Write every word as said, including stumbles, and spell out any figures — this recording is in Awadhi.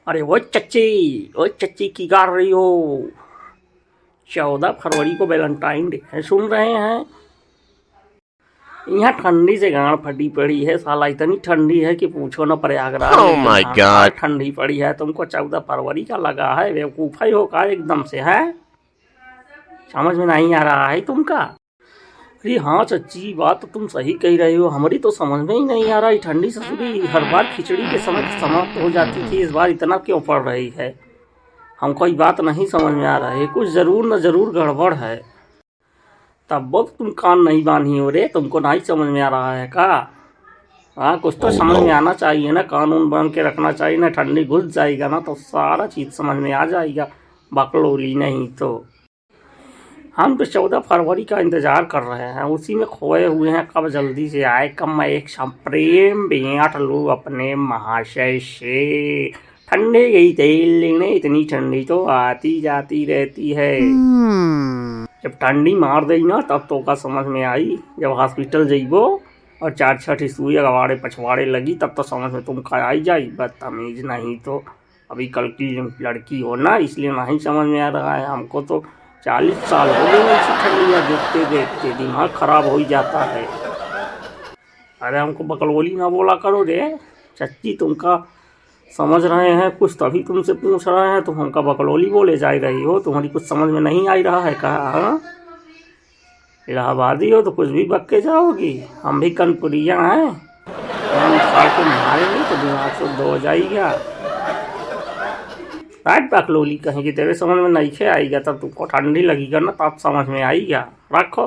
अरे ओ चच्ची, ओ चच्ची, की कर रही हो? चौदह फरवरी को Valentine Day है, सुन रहे हैं? यहाँ ठंडी से गांड फटी पड़ी है साला, इतनी ठंडी है कि पूछो ना। प्रयागराज में Oh एकदम my झांकपार God। ठंडी पड़ी है। तुमको चौदह फरवरी का लगा है, बेवकूफ़ है हो का एकदम से, है? समझ में नहीं आ रहा है तुमका? अरे हाँ चच्ची, बात तो तुम सही कह रहे हो, हमारी तो समझ में ही नहीं आ रहा है। ठंडी ससुरी हर बार खिचड़ी के समय समाप्त हो जाती थी, इस बार इतना क्यों पड़ रही है? हमको ये बात नहीं समझ में आ रहा है, कुछ ज़रूर न ज़रूर गड़बड़ है। तब वो तुम कान नहीं बांधी हो रे, तुमको नहीं समझ में आ रहा है का? हाँ, कुछ तो समझ में आना चाहिए ना, कानून बन के रखना चाहिए ना। ठंडी घुस जाएगा ना तो सारा चीज़ समझ में आ जाएगा, बकलोली नहीं तो। हम तो चौदह फरवरी का इंतज़ार कर रहे हैं, उसी में खोए हुए हैं, कब जल्दी से आए, कब मैं एक साथ प्रेम भेंट लूँ अपने महाशय से। ठंडी गई तेल लेने, इतनी ठंडी तो आती जाती रहती है। हम्म। जब ठंडी मार देई ना, तब तो का समझ में आई, जब हॉस्पिटल जइबो और चार छह ठे सुई अगवाड़े पछवाड़े लगी, तब तो समझ में तुमका आई जाई। बदतमीज नहीं तो। अभी कल की लड़की हो ना, इसलिए नहीं समझ में आ रहा है। हमको तो चालीस साल हो गए ऐसी ठंडिया देखते देखते, दिमाग खराब हो ही जाता है। अरे हमको बकलोली ना बोला करो रे चच्ची, तुमका समझ रहे हैं कुछ तभी तुमसे पूछ रहे हैं, तुम हमका बकलोली बोले जा रही हो, तुम्हारी कुछ समझ में नहीं आ रहा है का? हाँ? इलाहाबादी हो तो कुछ भी बक के जाओगी, हम भी कनपुरिया हैं, हम फाड़ के मारेंगे तो दिमाग से दो जाएगा। रात बकलोली कहेंगे, तेरे समझ में नहीं खे आएगा, तब तुमको ठंडी लगेगा ना, तब समझ में आएगा। रखो।